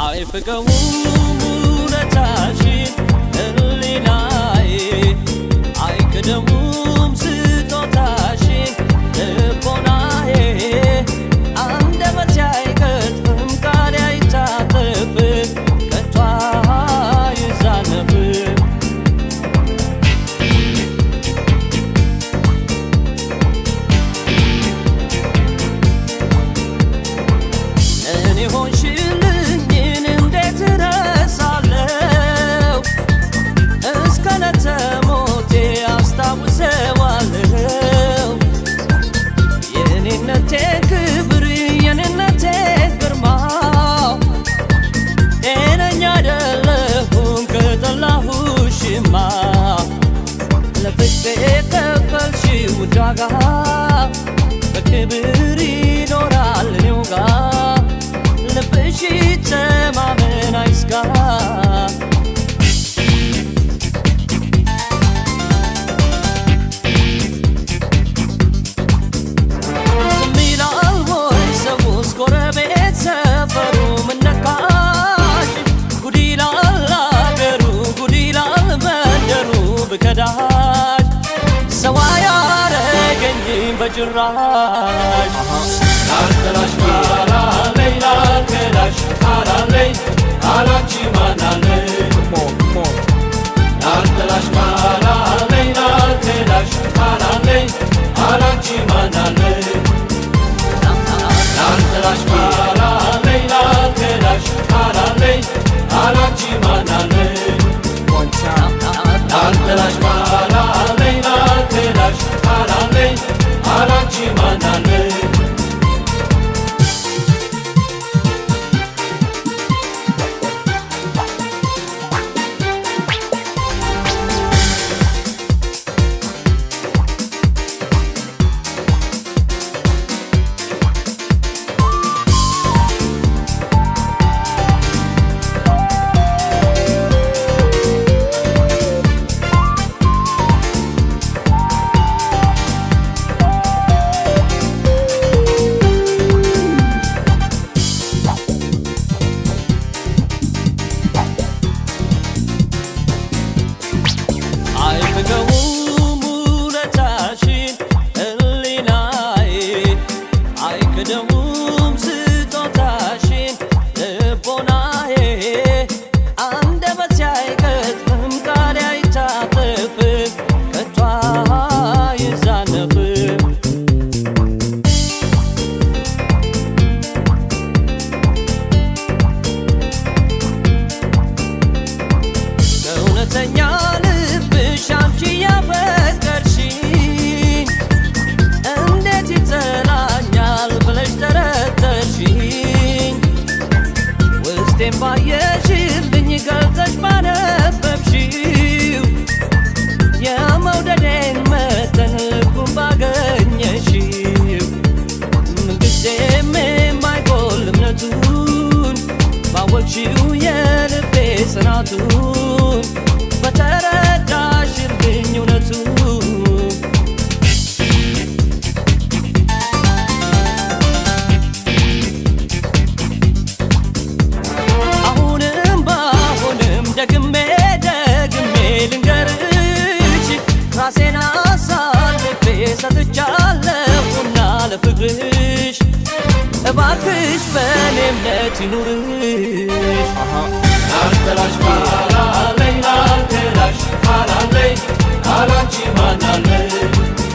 አይፍቀውም ውለታሽን ሕሊናዬ፣ አይክደውም ስጦታሽን ልቦናዬ። አንደበቴ አይቀጥፍም፣ ቃሌ አይታጠፍም፣ ከቶ አይዛነፍም። እኔ ሆንሽልኝን እንዴት እረሳለሁ? እስከ ዕለተ ሞቴ አስታውሰዋለሁ። የእኔነቴ ክብር፣ የእኔነቴ ግርማ፣ ጤነኛ አይደለሁም ከጠላሁሽማ። ለፍቅሬ የከፈልሽው ውድ ዋጋ በክብር ይኖራል እኔው ጋ። ልብሽ ይተማመን አይስጋ። ዝም ይላል ወይ ሰውስ፣ ጎረቤት ሰፈሩ? ምን ነካሽ ጉድ ይላል አገሩ፣ ጉድ ይላል መንደሩ። ብከዳሽ ሰው አያረገኝም በጭራሽ። ላልጠላሽ ማላለኝ፣ ላልከዳሽ ማላለኝ፣ አላንቺ ማናለኝ? Come on, come on. ላልጠላሽ ማላለኝ፣ ላልከዳሽ ማላለኝ፣ አላንቺ ማናለኝ? ላልጠላሽ ማላለኝ፣ ላልከዳሽ ማላለኝ፣ አላንቺ ማናለኝ? One time. ላልጠላሽ ማላለኝ፣ ላልከዳሽ ማላለኝ፣ አላንቺ ማናለኝ? አይፍቀውም ውለታሽን ሕሊናዬ፣ አይክደውም ስጦታሽን ልቦናዬ። አንደበቴ አይቀጥፍም፣ ቃሌ አይታጠፍም፣ ከቶ አይዛነፍም። ከእውነተኛ ልብሽ አንቺ ያፈቀርሽኝ እንዴት ይጠላኛል ብለሽ ጠረጠርሽኝ? ውስጤን ባየሽልኝ፣ ገልጠሽ ባነበብሽው፣ የመውደዴን መጠን ልኩን ባገኘሽው፣ ምንጊዜም የማይጎል እምነቱን ባወቅሽው፣ የልቤ ጽናቱን በተረዳሽልኝ እውነቱን። አሁንም በአሁንም ደግሜ ደግሜ ልንገርሽ፣ ራሴን አሳልፌ ሰጥቻለሁና ለፍቅርሽ። እባክሽ በእኔ እምነት ይኑርሽ። ላልጠላሽ ማላለኝ፣ ላልከዳሽ ማላለኝ፣ አላንቺ ማናለኝ?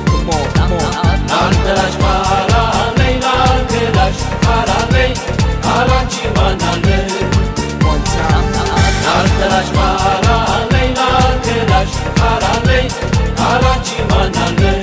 Come on, come on. ላልጠላሽ ማላለኝ፣ ላልከዳሽ ማላለኝ፣ አላንቺ ማናለኝ? One time. ላልጠላሽ ማላለኝ፣ ላልከዳሽ ማላለኝ፣ አላንቺ ማናለኝ?